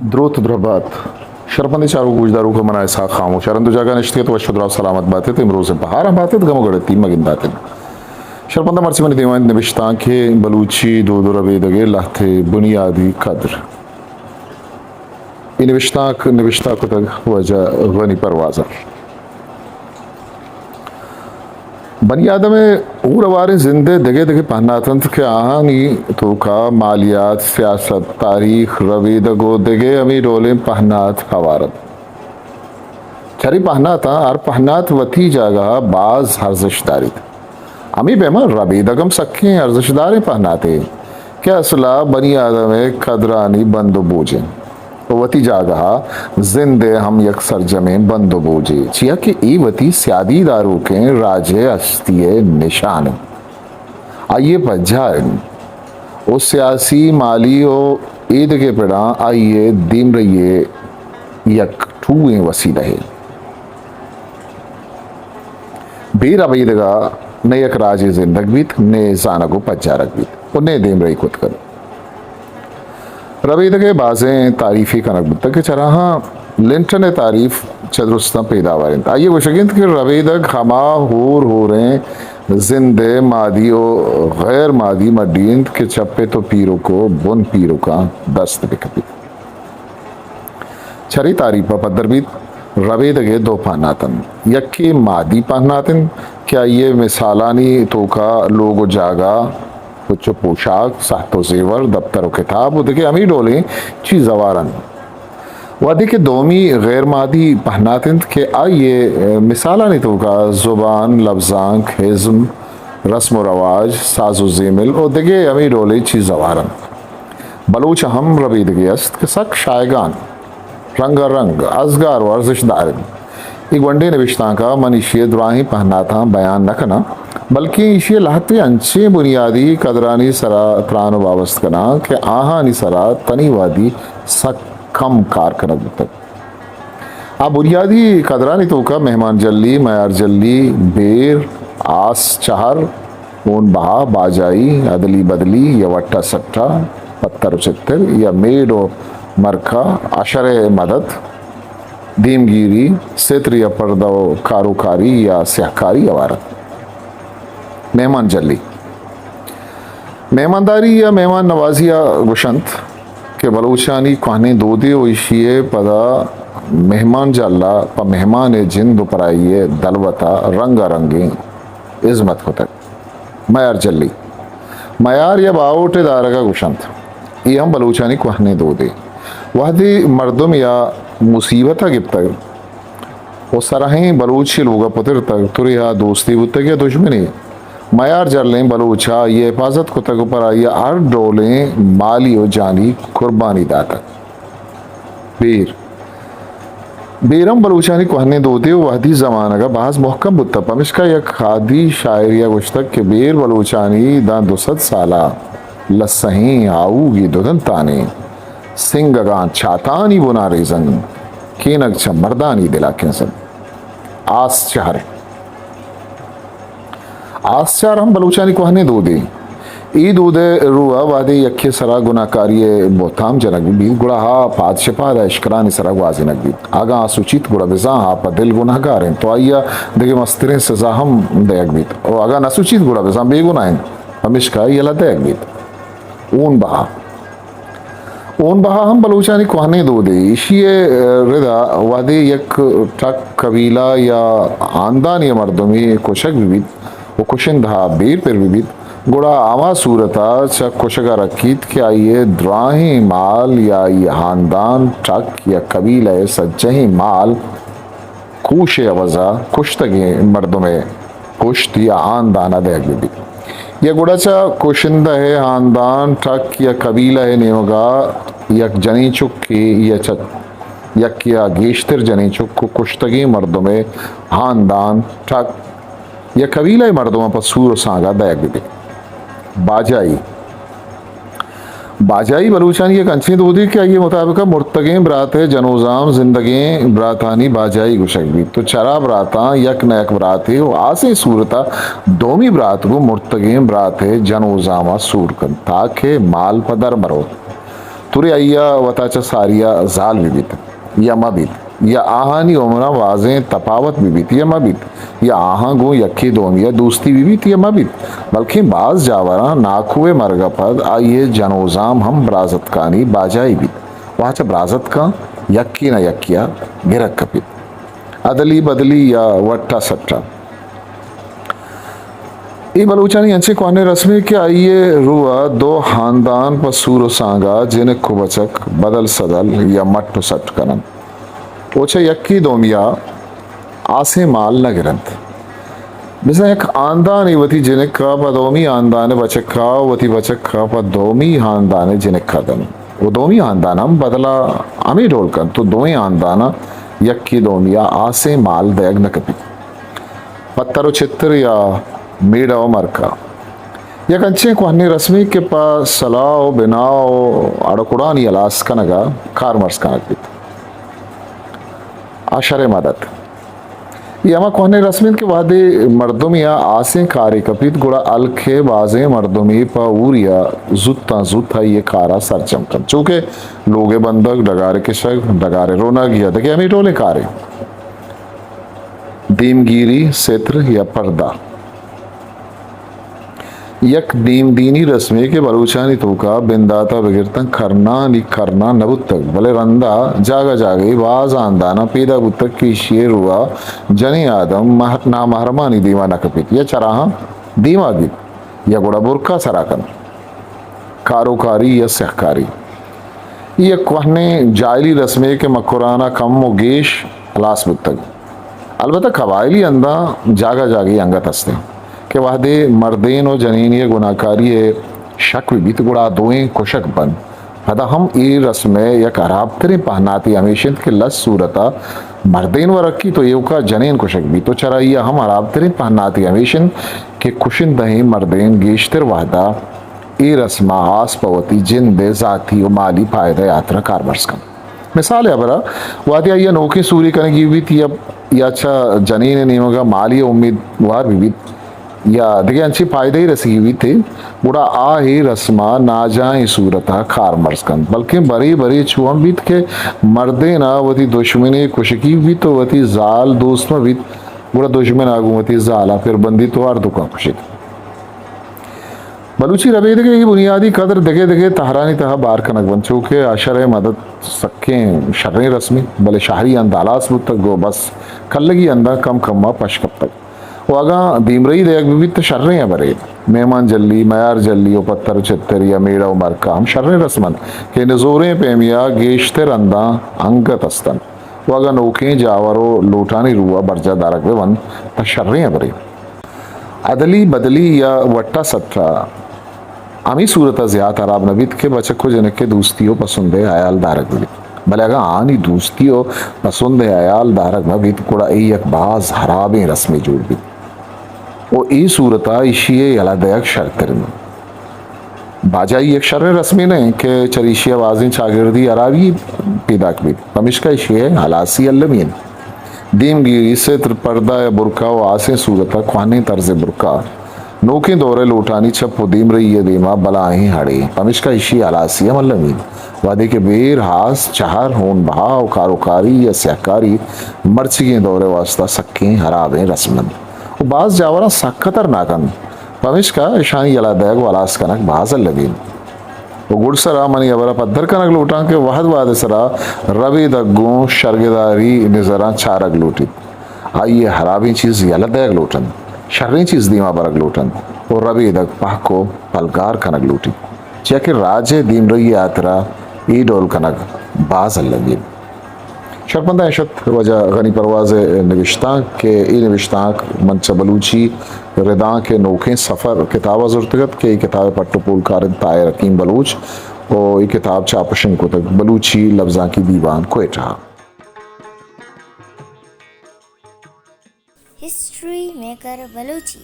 دروت دربات۔ شرپندیں چاروک گوشداروک، من اسحاق خاموش ءَ رند ءُ جاگہ نشتگ ات، وش ءُ دراہ سلامت بات ات، امروز ءِ بہار ہم بات ات، گم ءُ گڑتی مگند بات ات۔ شرپند ءَ مرچی منی دیما انت نبشتانکے بلوچی دود ءُ ربیدگ ءِ لہتے بنیادی کدر۔ اے نبشتانک نبشتہ کتگ واجہ غنی پرواز ءَ۔ بنی آدم ءِ ہور ہواریں زند ءِ دگہ دگہ پہنات انت کہ آہانی توکا مالیات، سیاست، تاریخ، ربیدگ ءُ دگہ ہمے ڈولیں پہنات ہوار انت۔ چرے پہناتاں ہر پہنات وتی جاگہ ءَ باز ارزشت داریت۔ ہمے پیما ربیدگ ہم سکیں ارزشتداریں پہناتے کہ اصل ءَ بنی آدم ءِ کدرانی بند ءُ بوجیں ءُ وتی جاگہ ءَ زند ءِ ہم یک سرجمیں بند ءُ بوجے، چیا کہ اے وتی سیادی داروکیں راج ءِ ہستی ءِ نشان انت، آئی ءِ پجار انت ءُ سیاسی، مالی ءُ ایدگہ پڑاں آئی ءِ دیمرئی ءِ یک ٹوھیں وسیلہ ئے۔ بے ربیدگ ءَ نہ یک راجے زندگ بیت، نہ زانگ ءُ پجارگ بیت ءُ نہ دیمرئی کت کنت۔ ربیدگ ءِ بازیں تعریفے کنگ بوتگ کہ چراہاں لنٹن ءِ تعریف چہ درستاں پیداوار انت۔ آئی ءِ گوشگ انت کہ ربیدگ ہما ہور ہوریں زند ءِ مادی ءُ غیر مادی مڈی انت کہ چہ پت ءُ پیرک ءُ بن پیرکاں دست بہ کپیت۔ چرے تعریف ءَ پدر بیت، ربیدگ ءِ دو پہنات انت۔ یکے مادی پہنات انت کہ آئی ءِ مثالانی توکا لوگ ءُ جاگہ، پچ ءُ پوشاک، ساہت ءُ زیور، دپتر ءُ کتاب ءُ دگہ ہمے ڈولیں چیز ہوار انت۔ وہدے کہ دومی غیر مادی پہنات انت کہ آئی ءِ مثالانی توکا زبان، لبزانک، ازم، رسم ءُ رواج، ساز ءُ زیمل ءُ دگہ ہمے ڈولیں چیز ہوار انت۔ بلوچ ءَ ہم ربیدگے است کہ سک شایگان، رنگا رنگ، ازگار ءُ ارزشت دار انت۔ اے گونڈیں نبشتانک ءَ من ایشی ءِ دراہیں پہناتاں بیان نہ کناں، بلکیں ایشی ءِ لہتے انچیں بنیادی کدرانی سرا تران ءُ بابست کناں کہ آہانی سرا تنی وہدی سک کم کار کنگ بوتگ۔ آ بنیادی کدرانی توکا مہمان جلی، میار جلی، بیر، آس چہر، ہون بہا، باجائی، ادلی بدلی یا وٹا سٹا، پتر و چتر یا میڑ و مرکا، اشر مدد، دیمگیری، ستر یا پردہ و کاروکاری یا سیاہکاری ہوار انت۔ مہمان جلی۔ مہمانداری یا مہمان نوازی ء گوشنت کہ بلوچانی کوہنیں دودے و ایشی ء پدا مہمان جل ء پہ مہمان ء جند و پرائی ء دلوت ء رنگ ء رنگیں ہزمت کتگ۔ میار جلی، میار یا باہوٹ ء دارگ ء گوشنت۔ اے ہم بلوچانی کوہنیں دودے۔ وہدے مردم یا مصیبت ء گپتگ، و سرہیں بلوچے لوگ ء پترتگ، ترے آ دوستے بوتگ یا دژمنے، میار جلیں بلوچ ء آئی ء حفاظت کتگ و پر آئی ء ہر ڈولیں مالی و جانی قربانی داتگ۔ بیر۔ بیر ہم بلوچانی کوہنیں دودے و وہدی زمانگ ء باز مہکم بوتگ، پمشکا یک خادی شاعرے ء گوشتگ کہ بیر بلوچانی داں دو سد سال ء لسہیں آؤگی دودنتانی سنگگاں چاتانی بنا ریزن، کینگ چہ مردانی دلا کنزن۔ آس چہر۔ آس چہر ہم بلوچانی کوہنیں دودے۔ اے دود ء رو ء وہدے یکے سرا گناہکاری ء بہتام جنگ بیت، گڑا آ پاد شہ پاد ء اشکرانی سرا گوازینگ بیت۔ اگاں آ سوچیت، گڑا بزاں آ پہ دل گناہگار انت، تو آئی ء دگہ مستریں سزا ہم دئیگ بیت، و اگاں نہ سوچیت، گڑا بزاں بے گناہ انت، پمیشکا یلہ دئیگ بیت۔ اون بہا۔ اون بہا ہم بلوچانی کوہنیں دودے۔ ایشی ء ردا وہدے یک ٹک، قبیلہ یا ہاندانی ء مردمے کشگ بہ بیت و کشندہ بیر پر بہ بیت، گڑا ہما صورت ء چہ کشگ ء رکیت کہ آئی ء دراہیں مال یا آئی ء ہاندان، ٹک یا قبیلہ ء سجہیں مال کوش ء عوض ء کشتگیں مردم ء پشت یا ہاندان ء دئیگ بہ بیت۔ یا گڑا چہ کشندہ ء ہاندان، ٹک یا قبیلہ ء نیمگ ء یک جنین چکے یا چہ یکے ء گیشتر جنین چک و کشتگیں مردم ء ہاندان، ٹک یا قبیلہ ء مردماں پہ سور و سانگ ء دئیگ بہ بیت۔ باجائی۔ باجائی بلوچانی یک انچیں دودے کہ آئی ء مطابق ء مرتگیں برات ء جنوزام زندگیں براتانی باجائی گوشگ بیت۔ تو چرا براتاں یک نہ یک براتے و آسیں صورت ء دومی برات گوں مرتگیں برات ء جنوزام ء سور کنت تاکہ مال پہ در مروت۔ ترے آئی ءَ وتا چہ ساری ءَ زال بہ بیت یا مہ بیت، یا آہانی عمراں بازیں تپاوت بہ بیت یا مہ بیت، یا آہاں گوں یکے دومی ءَ دوستی بہ بیت یا مہ بیت، بلکیں باز جاوراں ناکو ءِ مرگ ءَ پد آئی ءِ جنوزام ہم برازتکانی باجائی بیت۔ واجہ برازتکاں یکے نہ یکے ءَ گرگ کپیت۔ ادلی بدلی یا وٹا سٹا۔ اے بلوچانی انچیں کوہنیں رسمے کہ آئی ءِ رو ءَ دو ہاندان پہ سور و سانگا، جنک و بچک بدل سدل یا مٹ و سٹ کننت و چہ یکے دومی ءَ آسیں مال نہ گرنت۔ بزاں یک ہاندانے وتی جنک ءَ پہ دومی ہاندان ءِ بچک ءَ، وتی بچک ءَ پہ دومی ہاندان ءِ جنک ءَ دنت و دومی ہاندان ہم بدل ءَ ہمے ڈول کنت و دوئیں ہانداناں یکے دومی ءَ آسیں مال دئیگ نہ کپیت۔ پتر و چتر یا میڑہ و مرکہ یک انچیں کوہنیں رسمے کہ پہ سلاہ و بناہ و اڑ و کڑانی ہلاس کنگ ءَ کارمرز کنگ بیت۔ آ شریں مدت۔ اے ہما کوہنیں رسم انت کہ وہدے مردمے ءَ آسیں کارے کپیت، گڑا ہلک ءِ بازیں مردمے پہ ہوری ءَ زوتاں زوت آئی ءِ کار ءَ سرجم کنت، چو کہ لوگ ءِ بندگ، ڈگار ءِ کشگ، ڈگار ءِ رونگ یا دگہ ہمے ڈولیں کارے۔ دیمگیری، ستر یا پردہ۔ یک دیمدینی رسمے کہ بلوچانی توکا بنداتا بگر تاں کرنانی کرنا نہ بوتگ، بلے رندا جاگہ جاگہے باز ہانداناں پیدا بوتگ کہ ایشی ءِ رو ءَ جنیں آدم مہ-، نامحرمانی دیما نہ کپیت یا چراہاں دیما گیت یا گڑا برکا سرا کنت۔ کاروکاری یا سیاہکاری۔ اے یک کوہنیں جاہلی رسمے کہ مکران ءَ کم و گیش ہلاس بوتگ۔ البتہ قبائلی ہنداں جاگہ جاگہے انگت است انت کہ وہدے مردین و جنینی ءِ گناہکاری ءِ شک بہ بیت، گڑا آ دوئیں کشگ بنت۔ پدا ہم اے رسم ءِ یک ہرابتریں پہناتے ہمیش انت کہ لس صورت ءَ مردین ورگ کیت و ایوکا جنین کشگ بیت و چرائی ءَ ہم ہرابتریں پہناتے ہمیش انت کہ کشندہیں مردین گیشتر وہد ءَ اے رسم ءَ ہاس پہ وتی جند ءِ ذاتی و مالی پائدہ ءِ ہاترا کارمرز کنت۔ مثال ءِ ہبرا، وہدے آئی ءَ نوکیں سورے کنگی بیت یا، یا چہ جنین ءِ نیمگ ءَ مالی امیدوار بہ بیت یا دگہ انچیں پائدہ ئے رسگی بیت، گڑا آ اے رسم ءَ ناجائیں صورت ءَ کارمرز کنت، بلکیں برے برے چو ہم بیت کہ مردین ءَ وتی دژمنے کشگی بیت و وتی زال دوست مہ بیت، گڑا دژمن ءَ گوں وتی زال ءَ پر بندیت و ہر دوکاں کشیت۔ بلوچی ربیدگ ءِ اے بنیادی قدر دگہ دگہ تہرانی تہا بار کنگ بنت، چو کہ آ شریں مدت سکیں شریں رسمے، بلے شہری ہند ہلاس بوتگ و بس کلگی ہنداں کم کم ءَ پش کپتگ۔ و اگاں دیمرئی دئیگ بہ بیت تہ شریں ہبرے۔ مہمان جلی، میار جلی و پتر و چتر یا میڑہ و مرکہ ہم شریں رسم انت کہ نزوریں پیمے ءَ گیشتر ہنداں انگت است انت و اگاں نوکیں جاور و لوٹانی رو ءَ برجاہ دارگ بہ بنت تہ شریں ہبرے۔ ادلی بدلی یا وٹا سٹا ہمے صورت ءَ زیات ہراب نہ بیت کہ بچک و جنک ءِ دوستی و پسند ءِ ہیال دارگ بہ بیت، بلے اگاں آہانی دوستی و پسند ءِ ہیال دارگ نہ بیت، گڑا اے یک باز ہرابیں رسمے جوڑ بیت و اے صورت ءَ ایشی ءِ یلہ دئیگ شرتر انت۔ باجائی یک شریں رسمے نہ انت کہ چر ایشی ءَ بازیں چاگردی ہرابی پیداک بیت، پمیشکا ایشی ءِ ہلاسی المی انت۔ دیمگیری، ستر، پردہ یا برقع و ہاسیں صورت ءَ کوہنیں طرز برقع نوکیں دور ءِ لوٹانی چپ و دیمرئی ءِ دیما بلاہیں ہڑے، پمیشکا ایشی ءِ ہلاسی ہم المی انت۔ وہدے کہ بیر، ہاس، چہر، ہون بہا و کاروکاری یا سیاہکاری مرچیگیں دور ءِ واستہ سکیں ہرابیں رسم انت و باز جاوراں سک خطرناک انت، پمیشکا اشانی یلہ دئیگ و ہلاس کنگ باز المی انت۔ و گڈسرا منی ہبرا پدر کنگ لوٹاں کہ وہد وہد سرا ربیدگ گوں شرگداری نظراں چارگ لوٹیت۔ آئی ءِ ہرابیں چیز یلہ دئیگ لوٹنت، شریں چیز دیما برگ لوٹنت و ربیدگ پہک و پلگار کنگ لوٹیت، چیا کہ راج ءِ دیمرئی ءِ ہاترا اے ڈول کنگ باز المی انت۔ شرپنداں، اش ات واجہ غنی پرواز ءِ نبشتانک کہ اے نبشتانک من چہ بلوچی ردانک ءِ نوکیں سفر کتاب ءَ زرتگ ات کہ اے کتاب ءِ پٹ ءُ پولکار انت طاہر حکیم بلوچ ءُ اے کتاب چاپ ءُ شنگ کتگ بلوچی لبزانکی دیوان کوئٹہ ءَ۔ History maker Balochi.